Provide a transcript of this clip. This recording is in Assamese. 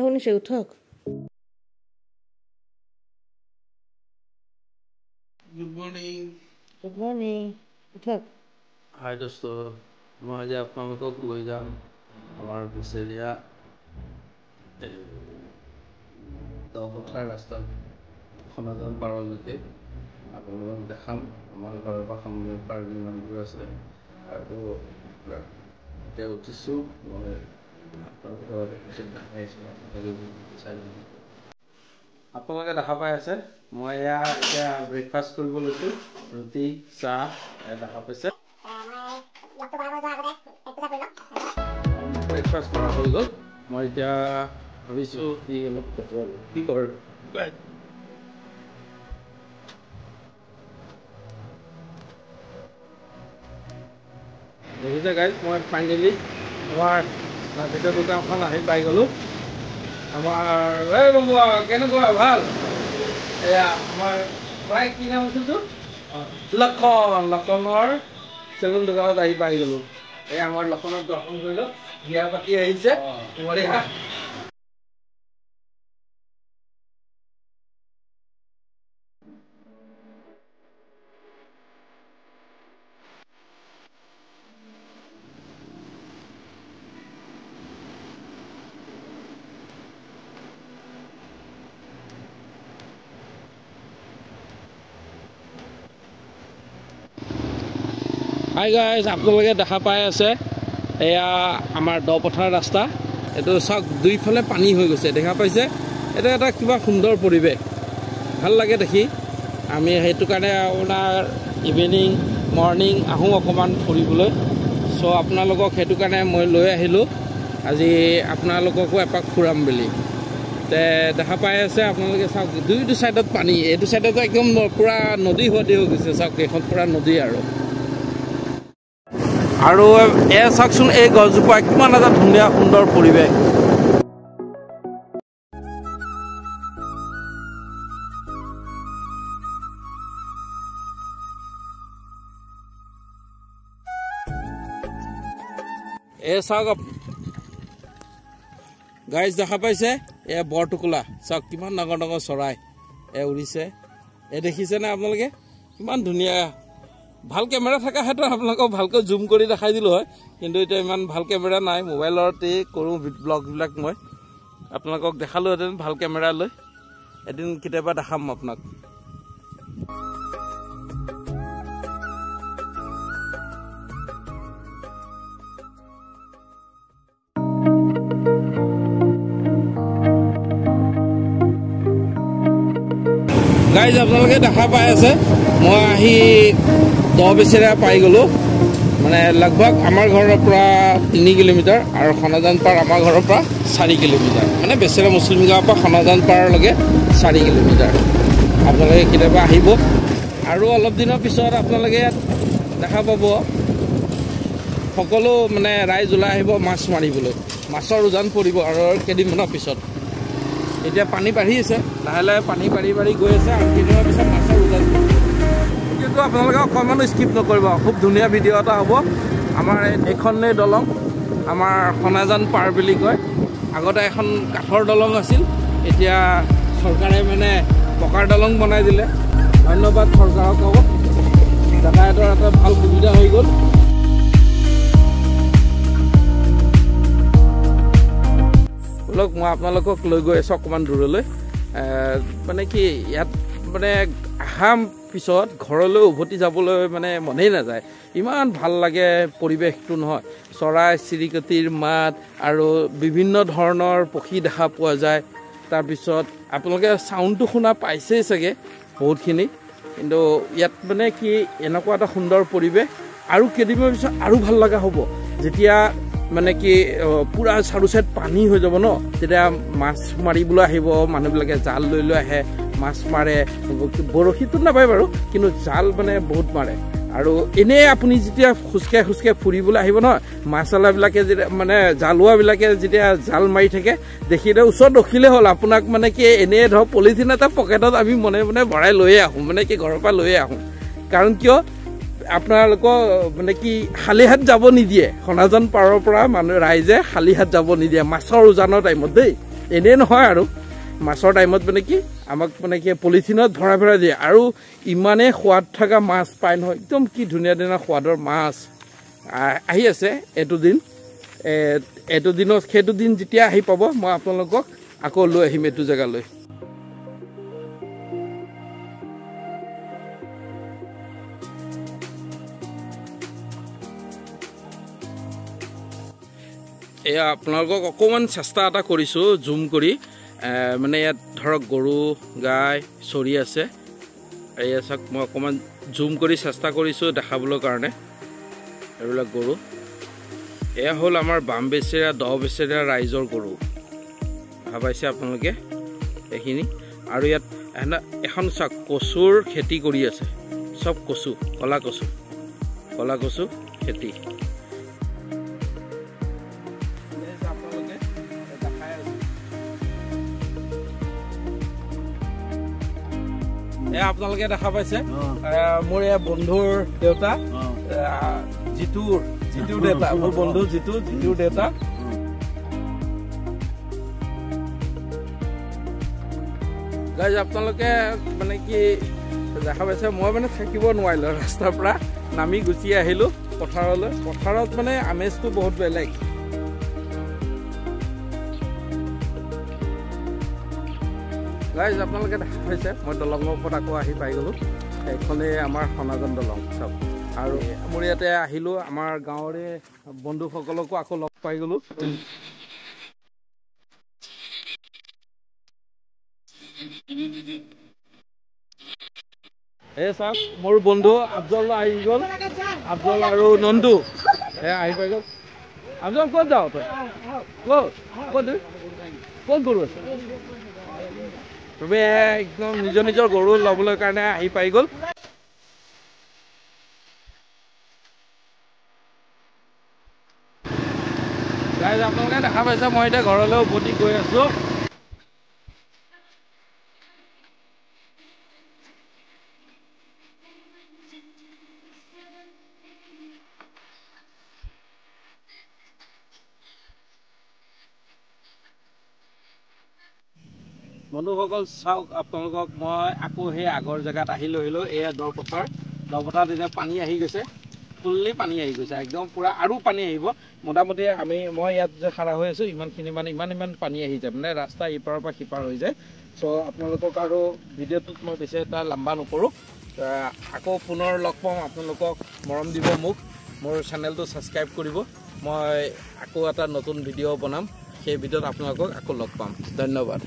শুনিছে, উঠক। Good morning. Good morning, উঠক। হাই দোস্ত, মই আজি আপোনালোকক লৈ যাম আমাৰ বেচেৰীয়া দহপথাৰ ৰাস্তাত খনাজান পাৰলৈকে। আপোনালোকক দেখাম আমাৰ ঘৰৰ পৰা খনাজান পাৰ কিমান দূৰ আছে। আৰু এতিয়া উঠিছোঁ মই, আপোনালোকক দেখাইছোঁ, চাই ল'ব। আপোনালোকে দেখা পাই আছে, মই এয়া এতিয়া ব্ৰেকফাষ্ট কৰিব লৈছোঁ, ৰুটি চাহ দেখা পাইছে। ব্ৰেকফাষ্ট কৰা হৈ গ'ল। মই এতিয়া ভাবিছোঁ কি অলপ কি কৰোঁ। দেখিছে গাইজ, মই ফাইনেলি আমাৰ নাপিতৰ দোকানখন আহি পাই গ'লোঁ। আমাৰ এই ৰ'ব, কেনেকুৱা ভাল? এয়া আমাৰ প্ৰায় কি নাম আছিল তোৰ? লক্ষণ, লক্ষণৰ চেলুন দোকানত আহি পাই গ'লোঁ। এই আমাৰ লক্ষণক দৰ্শন কৰিলোঁ, বিয়া পাতি আহিছে, বঢ়িয়া। হাই গাইজ, আপোনালোকে দেখা পাই আছে এয়া আমাৰ দপথাৰ ৰাস্তা। এইটো চাওক, দুইফালে পানী হৈ গৈছে, দেখা পাইছে। এইটো এটা কিবা সুন্দৰ পৰিৱেশ, ভাল লাগে দেখি। আমি সেইটো কাৰণে আপোনাৰ ইভিনিং মৰ্ণিং আহোঁ অকণমান ফুৰিবলৈ। চ' আপোনালোকক সেইটো কাৰণে মই লৈ আহিলোঁ আজি, আপোনালোককো এপাক ফুৰাম বুলি। তে দেখা পাই আছে আপোনালোকে, চাওক দুইটো ছাইডত পানী, এইটো ছাইডতো একদম পূৰা নদী হোৱাদি হৈ গৈছে। চাওক এইখন পূৰা নদী। আৰু এয়া চাওকচোন, এই গছজোপা কিমান এটা ধুনীয়া সুন্দৰ পৰিৱেশ। এই চাওক গাইজ, দেখা পাইছে এয়া বৰটোকোলা। চাওক কিমান ডাঙৰ ডাঙৰ চৰাই এ উৰিছে। এই দেখিছেনে আপোনালোকে কিমান ধুনীয়া? ভাল কেমেৰা থকা হেঁতেন আপোনালোকক ভালকৈ জুম কৰি দেখাই দিলোঁ হয়, কিন্তু এতিয়া ইমান ভাল কেমেৰা নাই, মোবাইলতেই কৰোঁ ব্লগবিলাক। মই আপোনালোকক দেখালোহেঁতেন ভাল কেমেৰা লৈ, এদিন কেতিয়াবা দেখাম আপোনাক। গাইজ, আপোনালোকে দেখা পাই আছে মই আহি দহ বেচেৰা পাই গ'লোঁ। মানে লগভগ আমাৰ ঘৰৰ পৰা 3 কিলোমিটাৰ আৰু খনাজান পাৰ আমাৰ ঘৰৰ পৰা 4 কিলোমিটাৰ। মানে বেচেৰা মুছলিম গাঁৱৰ পৰা খনাজান পাৰলৈকে 4 কিলোমিটাৰ। আপোনালোকে কেতিয়াবা আহিব। আৰু অলপ দিনৰ পিছত আপোনালোকে ইয়াত দেখা পাব সকলো মানে ৰাইজ ওলাই আহিব মাছ মাৰিবলৈ, মাছৰ উজান পৰিব আৰু কেইদিনমানৰ পিছত। এতিয়া পানী বাঢ়ি আছে, লাহে লাহে পানী বাঢ়ি বাঢ়ি গৈ আছে, আৰু কেইদিনমানৰ পিছত মাছৰ উজান পৰিব। কিন্তু আপোনালোকে অকণমানো স্কিপ নকৰিব, খুব ধুনীয়া ভিডিঅ' এটা হ'ব। আমাৰ এইখনেই দলং, আমাৰ খনাজান পাৰ বুলি কয়। আগতে এখন কাঠৰ দলং আছিল, এতিয়া চৰকাৰে মানে পকাৰ দলং বনাই দিলে। ধন্যবাদ চৰকাৰক, হ'ব যাতায়াতৰ এটা ভাল সুবিধা হৈ গ'ল। ব'লক, মই আপোনালোকক লৈ গৈ আছোঁ অকণমান দূৰলৈ। মানে কি ইয়াত মানে অহাৰ পিছত ঘৰলৈ উভতি যাবলৈ মানে মনেই নাযায়, ইমান ভাল লাগে পৰিৱেশটো নহয়। চৰাই চিৰিকটিৰ মাত আৰু বিভিন্ন ধৰণৰ পক্ষী দেখা পোৱা যায়। তাৰপিছত আপোনালোকে চাউণ্ডটো শুনা পাইছেই চাগে বহুতখিনি। কিন্তু ইয়াত মানে কি এনেকুৱা এটা সুন্দৰ পৰিৱেশ। আৰু কেইদিনমানৰ পিছত আৰু ভাল লগা হ'ব, যেতিয়া মানে কি পূৰা চাৰু চাইড পানী হৈ যাব ন, তেতিয়া মাছ মাৰিবলৈ আহিব মানুহবিলাকে, জাল লৈ লৈ আহে, মাছ মাৰে। বৰশীটো নাপায় বাৰু, কিন্তু জাল মানে বহুত মাৰে। আৰু এনেই আপুনি যেতিয়া খোজকাঢ়ি খোজকাঢ়ি ফুৰিবলৈ আহিব নহয়, মাছৱালাবিলাকে যেতিয়া মানে জালুৱাবিলাকে যেতিয়া জাল মাৰি থাকে দেখিলে ওচৰত ৰখিলে হ'ল আপোনাক, মানে কি এনেই ধৰক পলিথিন এটা পকেটত আমি মনে মনে ভৰাই লৈয়ে আহোঁ, মানে কি ঘৰৰ পৰা লৈয়ে আহোঁ। কাৰণ কিয় আপোনালোকৰ মানে কি খালী হাত যাব নিদিয়ে, খনাজান পাৰৰ পৰা মানুহ ৰাইজে খালী হাত যাব নিদিয়ে মাছৰ উজানৰ টাইমত দেই। এনেই নহয় আৰু মাছৰ টাইমত মানে কি আমাক মানে কি পলিথিনত ভৰাই ভৰাই দিয়ে আৰু ইমানেই সোৱাদ থকা মাছ পায় নহয়, একদম কি ধুনীয়া ধুনীয়া সোৱাদৰ মাছ আহি আছে। এইটো দিন এইটো দিনত সেইটো দিন যেতিয়া আহি পাব মই আপোনালোকক আকৌ লৈ আহিম এইটো জেগালৈ। এয়া আপোনালোকক অকণমান চেষ্টা এটা কৰিছোঁ জুম কৰি, মানে ইয়াত ধৰক গৰু গাই চৰি আছে। এয়া চাওক, মই অকণমান জুম কৰি চেষ্টা কৰিছোঁ দেখাবলৈ কাৰণে এইবিলাক গৰু। এয়া হ'ল আমাৰ বাম বেচেৰা দ বেচেৰা ৰাইজৰ গৰু, দেখা পাইছে আপোনালোকে এইখিনি। আৰু ইয়াত এখন চাওক কচুৰ খেতি কৰি আছে, চব কচু, ক'লা কচু, ক'লা কচু খেতি। এয়া আপোনালোকে দেখা পাইছে মোৰ এয়া বন্ধুৰ দেউতা জিতুৰ, জিতুৰ দেউতা, মোৰ বন্ধু জিতু, জিতুৰ দেউতা। গাইজ আপোনালোকে মানে কি দেখা পাইছে, মই মানে থাকিব নোৱাৰিলোঁ, ৰাস্তাৰ পৰা নামি গুচি আহিলোঁ পথাৰলৈ। পথাৰত মানে আমেজটো বহুত বেলেগ। গাইজ আপোনালোকে দেখা পাইছে মই দলঙৰ ওপৰত আকৌ আহি পাই গ'লোঁ। এইখনেই আমাৰ সনাতন দলং চব। আৰু মোৰ ইয়াতে আহিলোঁ, আমাৰ গাঁৱৰে বন্ধুসকলকো আকৌ লগ পাই গ'লোঁ। এই চাওক মোৰ বন্ধু আফজল আহি গ'ল, আফজল আৰু নন্দু এ আহি পাই গ'ল। আফজল ক'ত যাওঁ তই? ক'ত ক'ত ক'ত গৰু আছে? চবে একদম নিজৰ নিজৰ গৰু ল'বলৈ কাৰণে আহি পাই গ'ল। আপোনালোকে দেখা পাইছে মই এতিয়া ঘৰলৈ উভতি গৈ আছো। বন্ধুসকল চাওক, আপোনালোকক মই আকৌ সেই আগৰ জেগাত আহি লৈ আহিলোঁ। এয়া দৰপথাৰ, দৰপথাৰত এতিয়া পানী আহি গৈছে, ফুল্লি পানী আহি গৈছে একদম পূৰা, আৰু পানী আহিব মোটামুটি। মই ইয়াত যে খাৰা হৈ আছোঁ ইমানখিনি মানে ইমান ইমান পানী আহি যায়, মানে ৰাস্তা ইপাৰৰ পৰা সিপাৰ হৈ যায়। চ' আপোনালোকক আৰু ভিডিঅ'টোত মই বেছি এটা লম্বা নকৰোঁ, আকৌ পুনৰ লগ পাম। আপোনালোকক মৰম দিব, মোক মোৰ চেনেলটো ছাবস্ক্ৰাইব কৰিব। মই আকৌ এটা নতুন ভিডিঅ' বনাম, সেই ভিডিঅ'ত আপোনালোকক আকৌ লগ পাম। ধন্যবাদ।